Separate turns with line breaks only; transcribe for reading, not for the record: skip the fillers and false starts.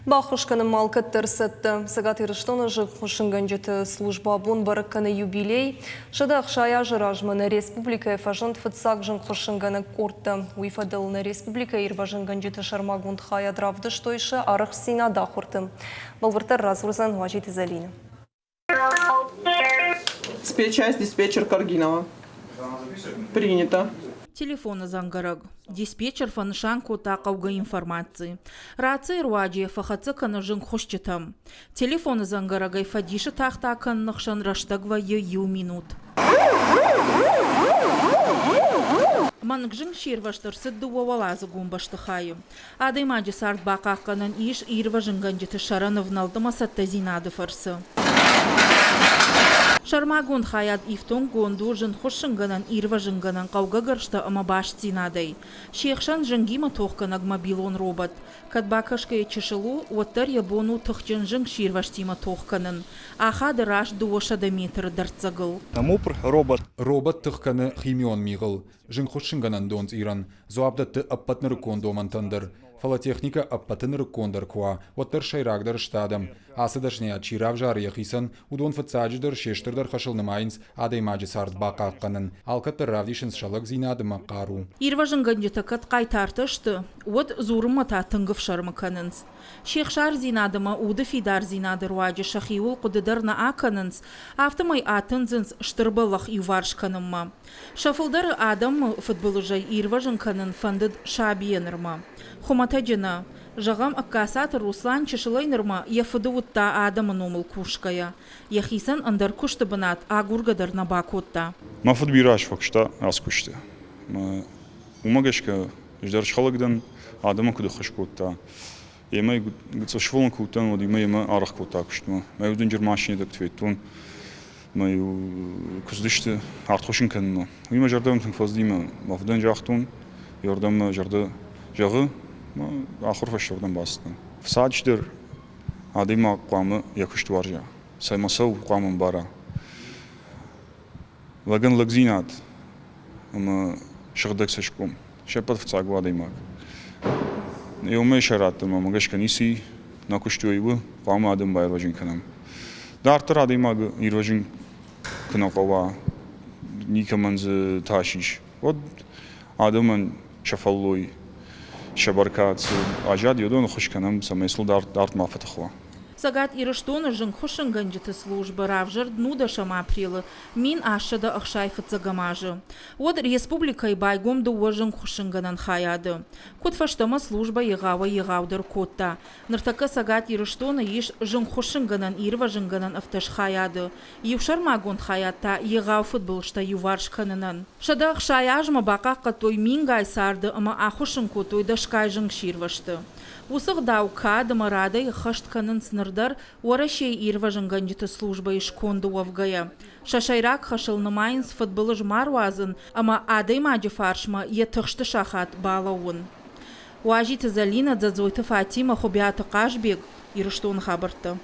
Баххуыс кӕнынмӕ алкӕддӕр цӕттӕ. Цӕгат Ирыстоны зынгхуыссынгӕнджыты службӕ абон бӕрӕг кӕны юбилей. 160 азы размӕ нӕ республикӕйы фӕзынд фыццаг зынгхуыссынгӕнӕг къордтӕ. Уый фӕдыл нӕ республикӕйы ирвӕзынгӕнджыты сӕрмагонд хайад равдыстой сӕ арӕхстдзинад ахуырты. Бӕлвырддӕр радзурдзӕн Уазиты Зӕлинӕ.
Спецчасть диспетчер Каргинова. Принято.
Телефоны дзӕнгӕрӕг. Диспетчер фӕнысан кодта хъӕугӕ информаци. Рацийы руаджы йӕ фӕхӕццӕ кӕны зынгхуысджытӕм. Телефоны дзӕнгӕрӕгӕй фӕдисы тахт акӕныны хсӕн рӕстӕг вӕййы иу минут. Мӕнг зынгсирвӕзт ӕрцыд дыууӕуӕладзыгон бӕстыхайы. Адӕймаджы цард бахъахъхъӕнӕн ис ирвӕзынгӕнджыты сӕрӕн ӕвнӕлд ӕмӕ цӕттӕдзинады фӕрцы. Сӕрмагонд хайад ифтонггонд у зынхуыссынгӕнӕн, ирвӕзынгӕнӕн хъӕугӕ гӕрзтӕ ӕмӕ бастдзинадӕй. Се хсӕн зынгимӕ тохгӕнӕг мобилон робот. Кӕд бакӕсгӕйӕ чысыл у, уӕддӕр йӕ бон у тыхджын зынгсирвӕзтимӕ тох кӕнын. Ахады раст 200 метры дӕрддзӕгыл.
Мупр робот.
Робот тых кӕны химион мигъыл. Зынгхуыссынгӕнӕн донцъирӕн дзуапп дӕтты ӕппӕт нырыккон домӕнтӕн дӕр. Фӕлӕ техникӕ ӕппӕты нырыккондӕр куы уа, уӕддӕр сӕйрагдӕр сты адӕм. Ацы дӕсныйад чи равзары йӕхицӕн, уыдон фыццаджыдӕр се стырдӕр хӕсыл нымайынц адӕймаджы цард бахъахъхъӕнын, алкӕддӕр равдисынц сӕ лӕгдзинад ӕмӕ хъару.
Ирвӕзынгӕнджытӕ кӕд хъайтартӕ сты, уӕд дзурынмӕ та тынг ӕфсӕрмы кӕнынц. Се хсардзинад ӕмӕ уды фидардзинады руаджы сӕхиуыл хъуыды дӕр нӕ акӕнынц, афтӕмӕй атындзынц стыр бӕллӕх иуварс кӕнынмӕ. Сӕ фылдӕры адӕмы фыдбылызӕй ирвӕзын кӕнын фӕндыд сабийӕ нырмӕ. Хуымӕтӕджы нӕ. Зӕгъӕм, Ӕгкацаты Руслан чысылӕй нырмӕ йӕ фыды уыдта адӕмы номыл кусгӕйӕ. Йӕхицӕн ӕндӕр куысты бынат агургӕ дӕр нӕ бакодта.
Мӕ фыд бирӕ сфӕкста ацы куысты. Уымӕ гӕсгӕ ӕз дӕр схӕлӕг дӕн, адӕмӕн куыд ӕххуыс кодта. Емӕ гыццыл сывӕллон куы уыдтӕн, уӕд имӕ арӕх кодта куыстмӕ. Мӕ иу дынджыр машинӕ дӕр куы федтон, мӕ-иу куы цыдысты арт хуыссын кӕнынмӕ. Уый мӕ зӕрдӕмӕ тынг фӕцыди мӕ мӕ фыдӕн загътон, йордӕм мӕ зӕрдӕ зӕгъы, мӕ ахуыр фӕстӕрдӕм бацыдтӕн. Фыццаджыдӕр адӕймаг хъуамӕ йӕ куыст уарза, цӕмӕ цӕуы хъуамӕ ӕмбара. Лӕгӕн лӕгдзинад ӕмӕ сыгъдӕг цӕсгом се ппӕт фыццаг у адӕймаг. Еумӕ сӕ раттын мӕ гӕсгӕ ницы и, нӕ куыстой у, хъуамӕ адӕм байрвӕзын кӕнӕм. Дарддӕр адӕймагы ирвӕзын куы нӕ хъӕуа, никӕмӕн дзы тас ис, уӕд адӕмӕн сӕ фӕллой, сӕ бӕркад цы аззад, уыдон ӕххуыс кӕнӕм, цӕмӕй сыл дард ма фӕтых уа.
Цӕгат Ирыстоны зынгхуыссынгӕнджыты службӕ равзӕрд нудӕсӕм апрелы 1865 азы. Уӕд республикӕйы байгом дыууӕ зынгхуыссынгӕнӕн хайады. Куыд фӕстӕмӕ службӕ егъауӕй-егъаудӕр кодта. Ныртӕккӕ Цӕгат Ирыстоны ис зынгхуыссынгӕнӕн-ирвӕзынгӕнӕн ӕвддӕс хайады, иу сӕрмагонд хайад та егъау фыдбылызтӕ иуварс кӕнынӕн. 160 азмӕ бахъахъхъӕдтой мингай царды ӕмӕ ахуыссын кодтой дӕсгай зынгсирвӕзты. Уыцы гъдау кад ӕмӕ радӕй ӕххӕст кӕнынц ныр дӕр Уӕрӕсейы ирвӕзынгӕнджыты службӕйы сконды уӕвгӕйӕ. Сӕ сӕйраг хӕсыл нымайынц фыдбылыз ма руадзын ӕмӕ адӕймаджы фарсмӕ йӕ тыхсты сахат балӕууын. Уазиты Зӕлинӕ, Дзӕдзойты Фатимӕ, Хуыбиаты Хъазбег, Ирыстоны хабӕрттӕ.